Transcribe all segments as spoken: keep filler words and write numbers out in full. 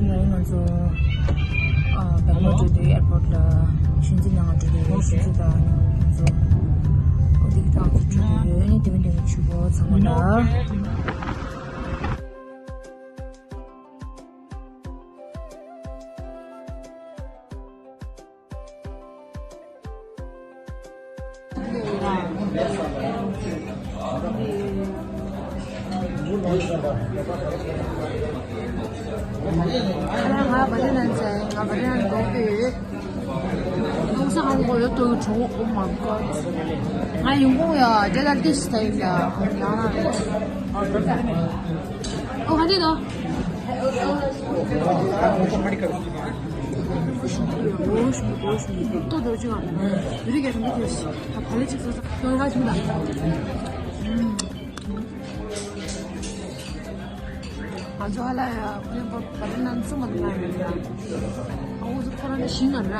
ང་ཚོ་ཨ་སྦེང་ལོར་འགྲོ་དུས་ཨེར་པོར་ཊི་ལ་ཤིན་ཙི་ནང་འགྲོ་དུས་ཤིན་ཙི་དང་ང་ཚོ་ཨོ་དེ་གི་ཐང་ཚོ་འགྲོ་དུས་ནི་དེ་མི་དེ་མི་ཆུ་བོ་ཚང་མ་ལ། ང་བ་རེ་ནན་ཙེ། ང་བ་རེ་ནན་གོ་གི་ཡོད། ལུང་ས་ཧང་གོ་ཡོད་དོ་གྲོ། Oh my god. ང་ཡོང་གོང་ཡ་རྒྱ་ལ་ཏི་སི་ཐའི་ལ་ཡང་ན། ཨོ་ག་དེ་དོ། ང་ཚོ་ཧ་ལ་ཡ་ཁུ་ལིན་པ་བ་ཏི་ནན་ཙུ་མ་ཏི་ནན་ཡོད་ཡ། ཨ་འུ་ཚོ་ཁོ་རང་ནི་ཤིང་ང་ར།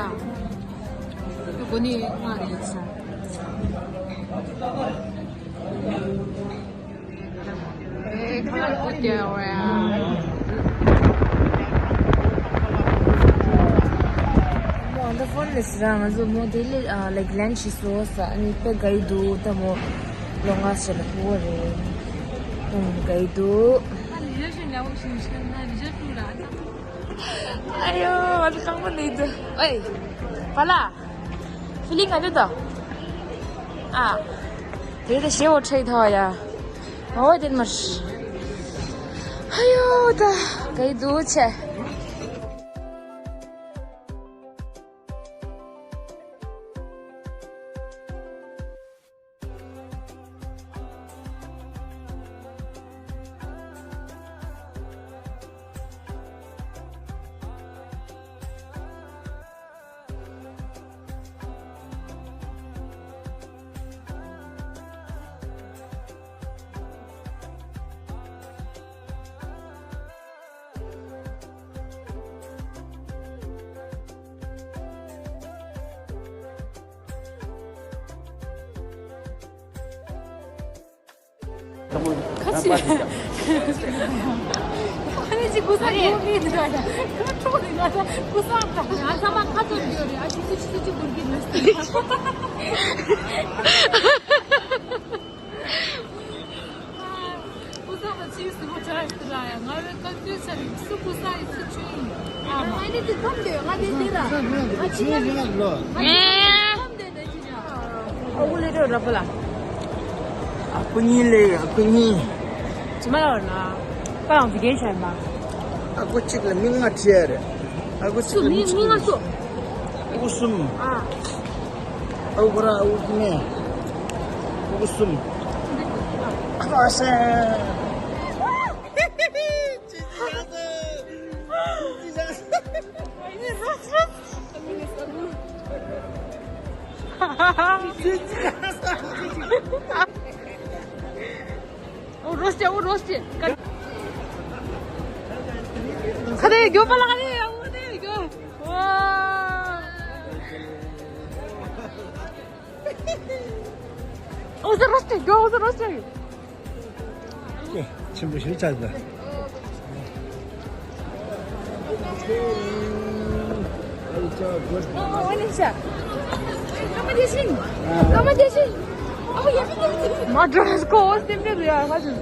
ཁོ་ནི་ང་རེད་ས། ཨེ་ཁ་ཁ་དེ་བ་ཡ། མོ་འདི་ཕོན་ལས་སི་ར། ང་ཚོ་མོ་དེ་ལས་ལེག་ལན་ཞིག་སོ་ས་ནི་དཔེ་དགའ་ཡི་འདུག་ད་མོ་ལོ་ང་ས་ལ་ཕུ་བ་རེད། ཨུམ་དགའ་ཡི་འདུག་ཨ་ཡོ་ང་ཚོ་ཁང་པ་ནས་འདུག་ཨེ་པ་ལ། ཕི་ལིང་ག་འདུག་ད། ཨ། དེ་དེ་ཞེ་བོ་ཁྲེག་ཐོག་ཡ། ཨོ་དེ་མར། ཨ་ཡོ་ད། ག་ཡི་འདུག་ཆེ། ཁ་ཆེ། ཨ་ནི་ཅི་གུ་ས་ཡོད་མེད་འདི་འདྲ་ཡ། ཁ་ཁྲོ་འདི་འདྲ་ཡ། གུ་ས་འདྲ། ང་ཚང་མ་ཁ་ཚོན་ཡོད་རེད། ཨ་ཆུ་ཆུ་ཆུ་ཆུ་གུར་གི་མི་སྲིད། གུ་ས་ང་ཆུ་སི་མོ་ཆ་ར་ཡ། ང་རེ་ཀ་ཏུ་ཆ་རེ་སུ་གུ་ས་ཡི་སུ་ཆུ་ཡིན། ཨ་མ། ཨ་ནི་དེ་ཐོམ་དེ་ང་དེ་དེ་ར། ང་ཆུ་ཡ་ལོ། ང་ཆུ་ཡ་ཐོམ་དེ། ཨ་ཁུ་ལེ་རོ་ར་པ་ལ། ཨ་ཁུ་གཉིས་ལེ། ཨ་ཁུ་གཉིས། ཅི་མ་ཡོང་ན། པ་ཡང་བི་གེན་ཤར་མ། ཨ་ཁུ་གཅིག་ལ་མི་ལྔ་ཁྲིད་ཡ་རེད། ཨ་ཁུ་གཅིག་ལ་མི་མི་གཅིག་ལྔ་ལ་སོ། ཨ་ཁུ་གསུམ། ཨ། ཨ་ཁུ་ར་ཨ་ཁུ་གཉིས། ཨ་ཁུ་གསུམ། ཨ་ཁུ་ཨ་སེ། ཨོ་རོས་ཏེ། ཨོ་རོས་ཏེ། ཁ་དེ་གྱོ་པ་ལ་ཁ་དེ་ཨོ་དེ་གྱོ། ཨོ་ཟེ་རོས་ཏེ་གྱོ། ཨོ་ཟེ་རོས་ཏེ། ཆེན་པོ་ཞིག་ཆགས་འདུག་མ་འགྲོ་ཀོ་སེམས་ཁྲལ་ཡོད་ཡ་ཧ་ཅང་།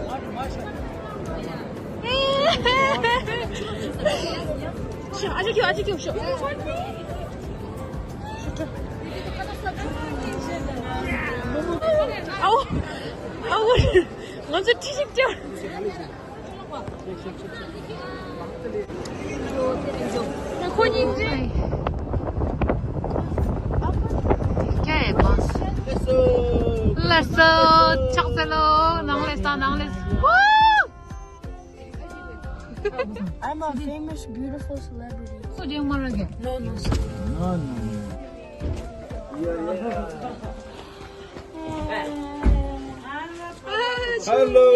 ཨ་ཅག་ཁྱོད། ཨ་ཅག་ཁྱོད་ཤོག་ཨའོ། ཨའོ། ང་ཚོ་ཁྲི་ཞིག་བཅར། ཁོ་གཉིས་འདྲེས། ཁྱེད་ཡིན་པ། ལགས་སོ། ལགས་སོ། ཕྱག་འཚལ་ལོ། ནང་ལ་ས། ནང་ལ་ས། I'm a famous, beautiful celebrity. ཁོ་རྒྱང་མ་ར་གི། No, no, sir. No, no, no. Hello.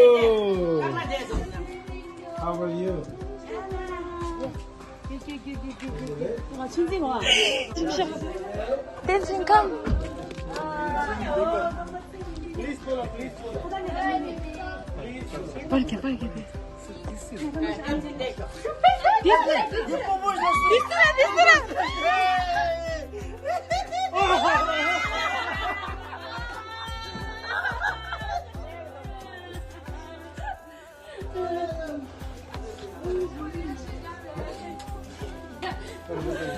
How are you? Attention, come. Please follow, please follow. Please follow. Parque, parque. དེ་སུ་རེད། དེ་སུ་རེད། དེ་སུ་རེད། དེ་སུ་རེད།